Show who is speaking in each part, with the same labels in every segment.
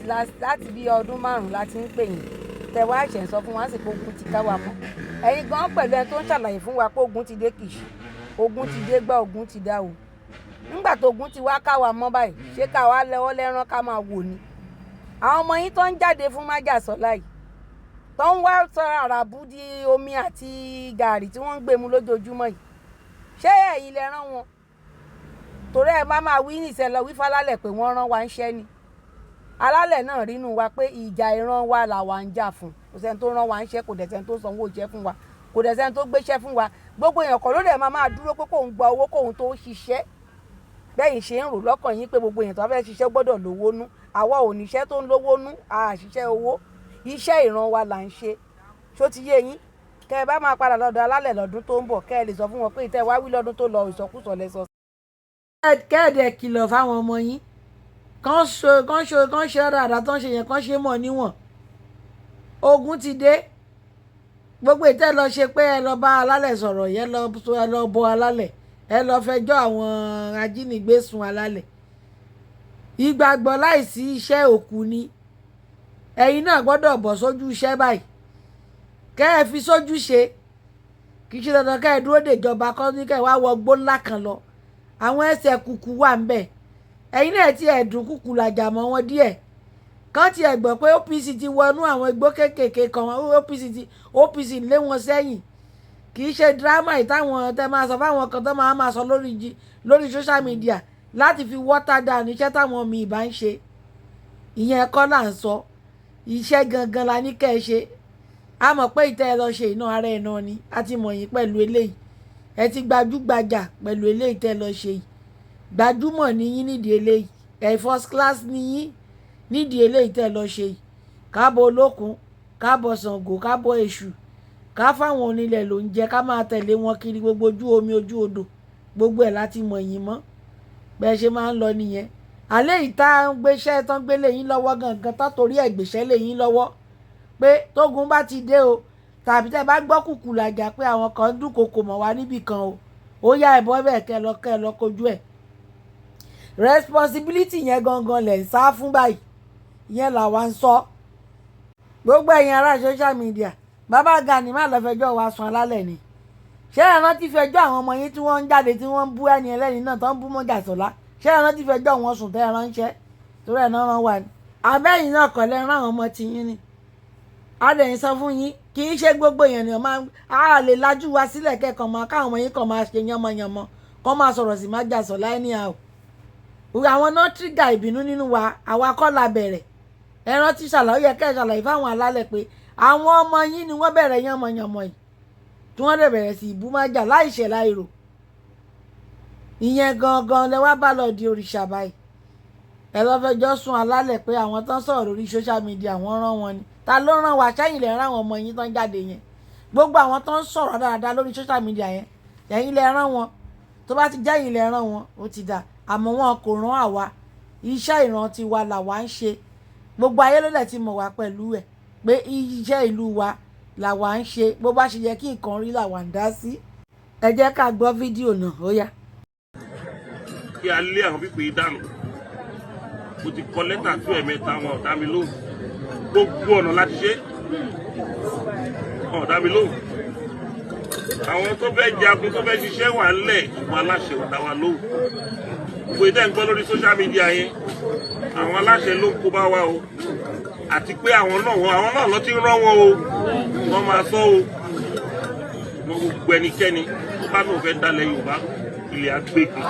Speaker 1: Láti bí ọdún 5 láti ń pè yín, tẹ wá ṣẹ̀ ń sọ fún wa sì pé ogun ti ká wa mọ́. Ẹ̀yin gan pẹ̀lú ẹni tó ń ṣàlàyé fún wa pé ogun ti dé Kìṣí, ogun ti dé gbá, ogun ti dá o. Nígbà tó ogun ti wá ká wa mọ́ báyìí, ṣé ká wá lẹ́wọ́ lẹ́rán ká máa wò ni? Àwọn ọmọ yín tó ń jáde fún májàsọ́lá yìí, tó ń wá sọ àràbù di omi àti gààrí tí wọ́n ń gbé mu lójoojúmọ́ yìí, ṣé ẹ̀yin lẹ rán wọn? Torí ẹ má máa wí nìṣẹ́ lọ wí fálálẹ̀ pé wọ́n rán wa ń ṣẹ́ ni. Alálẹ̀ náà rínú wa pé ìjà ìran wa làwa ń jà fún. Kò sẹ́ni tó rán wa ń ṣẹ́, kò dẹ̀ sẹ́ni tó sanwó iṣẹ́ fún wa, kò dẹ̀ sẹ́ni tó gbéṣẹ́ fún wa. Gbogbo èèyàn kọ́ ló dẹ̀ máa máa dúró pé kóun gba owó kóun tó ṣiṣẹ́. Bẹ́yìn ṣe ń rò lọ́kàn yín pé gbogbo èèyàn tó fẹ́ ṣiṣẹ́ gbọ́dọ̀ lówó nú. Àwa ò níṣẹ́ tó ń lówó nú, a ṣiṣẹ́ owó. Iṣẹ́ ìran wa là ń ṣe. Ṣó ti yé yín? Kẹ́ ẹ bá máa padà lọ́dọ̀ alálẹ̀ lọ́dún tó ń bọ̀, kẹ́ ẹ lè sọ fún wọn pé ìtẹ́ wá wí lọ́dún tó lọ, ìsọkúsọ lẹ sọ. Kẹ́ẹ̀dẹ̀ kìlọ̀ fáwọn ọmọ yín kán ṣe kán ṣe kán ṣe dáadáa tán ṣe yẹn, kán ṣe mọ̀ níwọ̀n. Ogun ti dé. Gbogbo ìtẹ́ lọ ṣe pé ẹ lọ bá alálẹ̀ sọ̀rọ̀ yẹn, lọ ẹ lọ bọ alálẹ̀, ẹ lọ fẹjọ́ àwọn ajínigbé sùn alálẹ̀. Ìgbàgbọ́ láìsí iṣẹ́, òkú ni. Ẹ̀yin náà gbọ́dọ̀ bọ̀ sójú iṣẹ́ báyìí, kẹ́ ẹ fi sójú ṣe. Kì í ṣe dandan kẹ́ ẹ dúró dèjọba kọ́ ní kẹ́ ẹ wá wọ gbó ńlá kan lọ. Àwọn ẹsẹ̀ kùkù wà ń bẹ̀. Ẹ̀yin náà ti ẹ̀dùn kùkù làjà mọ́ wọn díẹ̀, kán tiẹ̀ gbọ́ pé OPC ti wọnú àwọn igbó kéékèèké kan, OPC ti OPC lé wọn sẹ́yìn. Kì í ṣe drama ìtàwọn tẹ máa sọ fáwọn kan tó máa máa sọ lórí social media láti fi water down iṣẹ́ táwọn míì bá ń ṣe. Ìyẹn kọ́ là ń sọ. Iṣẹ́ gangan la ní kẹ́ ẹ ṣe. A mọ̀ pé ìtẹ́ ẹ lọ ṣe iná ara ẹ̀ náà ni. A ti mọ̀ yín pẹ̀lú eléyìí. Ẹ ti gbajúgbajà pẹ̀lú eléyìí tẹ́ ẹ lọ ṣe yìí. Gbajúmọ̀ ní yín nídìí eléyìí. Ẹ first class ní yín nídìí eléyìí tẹ́ ẹ lọ ṣe yìí. Káàbọ̀ olókun, káàbọ̀ Ṣàngó, káàbọ̀ Èṣù, ká fáwọn onílẹ̀ ló ń jẹ, ká máa tẹ̀lé wọn kiri gbogbo ojú omi, ojú odò, gbogbo ẹ̀ láti mọ̀ yín mọ́. Bẹ́ẹ̀ ṣe máa ń lọ nìyẹn. Àlẹ́ ìta ń gbéṣẹ́ tán gbélé yín lọ́wọ́ gangan tán, torí ẹ̀ gbéṣẹ́ lé yín lọ́wọ́ pé tógun bá ti dé o, tàbí tẹ́ bá gbọ́ kùkù làjà pé àwọn kan ń dúnkokò mọ́ wa níbì kan o, ó yá, ẹ̀bọ́ bẹ́ẹ̀, kẹ́ lọ kojú ẹ̀. Responsibility yẹn gangan lẹ̀ ń sá fún báyìí. Ìyẹn làwa ń sọ. Gbogbo ẹ̀yin ará social media, bàbá Gani má lọ fẹjọ́ wa sùn alálẹ̀ ni. Ṣé ẹ rántí fẹjọ́ àwọn ọmọ yín tí wọ́n ń jáde, tí wọ́n ń bú ẹni ẹlẹ́ni náà, tó ń bú Mọ́jàsọ́lá? Ṣé ẹ rántí fẹjọ́ wọn sùn tẹ́ ẹ ránṣẹ́? Torí ẹ̀ náà rán wa ni. Àbẹ́yìn náà kọ̀ lẹ́ rán àwọn ọmọ tiyín ni. A dẹ̀ ń sọ fún yín, kì í ṣe gbogbo èèyàn ni máa a lè lajú wa sílẹ̀ kẹ́kọ̀ọ́ máa káwọn ọmọ yín kàn máa ṣe yánmọ́yánmọ́, kọ́ máa sọ̀rọ̀ sí Májàsọ́lá anyhow. Àwọn náà trigger ìbínú nínú wa. Àwa kọ́ la bẹ̀rẹ̀. Ẹ rántí ṣàlàyé yẹ kẹ́ ẹ ṣàlàyé fáwọn alálẹ̀ pé àwọn ọmọ yín ni wọ́n bẹ̀rẹ̀ yánmọ́yánmọ́ yìí, tí wọ́n dẹ̀ bẹ̀rẹ̀ sí ìbú májà láìṣẹ̀ láìrò. Ìyẹn gangan lẹ wá bá lọ di òrìṣà báyìí. Ẹ lọ fẹjọ́ sùn alálẹ̀ pé àwọn tán sọ̀rọ̀ lórí social media, wọ́n rán wọn ni. Ta ló rán wa? Sẹ́yìn lẹ rán àwọn ọmọ yín tán jáde yẹn? Gbogbo àwọn tán ń sọ̀rọ̀ dáadáa lórí social media yẹn, ẹ̀yin lẹ rán wọn? Tó bá ti jẹ́yìn lẹ rán wọn, ó ti dà. Àmọ́ wọn kò rán àwa. Iṣẹ́ ìran tiwa làwa ń ṣe. Gbogbo ayé ló dẹ̀ ti mọ̀ wá pẹ̀lú ẹ̀ pé iṣẹ́ ìlú wa làwa ń ṣe. Bó bá ṣe yẹ kí nǹkan rí làwa ń dá sí. Ẹ jẹ́ ká gbọ́ fídíò náà, ó yá.
Speaker 2: Kí a lé àwọn pípé yìí dànù. Mo ti kọ lẹ́tà tó ẹ̀mẹ́ta, wọn ò dá mi lóhùn. Gbogbo ọ̀nà láti ṣe, wọn ò dá mi lóhùn. Àwọn tó fẹ́ jagun, tó fẹ́ ṣiṣẹ́ wà ńlẹ̀, ṣùgbọ́n aláṣẹ ò dá wa lóhùn. Gbogbo ìtẹ́ ń gbọ́ lórí social media yẹn, àwọn aláṣẹ ló ń kó bá wa o. Àti pé àwọn náà ló ti ń rán wọn o. Wọ́n máa sọ o. Wọ́n gbogbo ẹnikẹ́ni tó bá náà fẹ́ dalẹ̀ Yorùbá, ilẹ̀ agbègbè.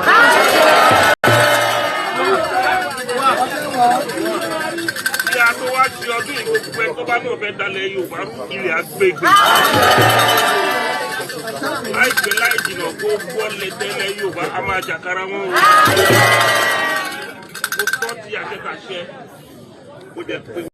Speaker 2: Kí a tó wá ṣe ọdún yìí, gbogbo ẹni tó bá náà fẹ́ dalẹ̀ Yorùbá rú, ilẹ̀ agbègbè. Láìpẹ́ láì jìnnà, gbogbo ọ̀lẹ́tẹ̀lẹ̀ Yorùbá a máa jàkárà wọn o. Mo tọ́ ti àṣetàṣẹ, mo dẹ̀ pé.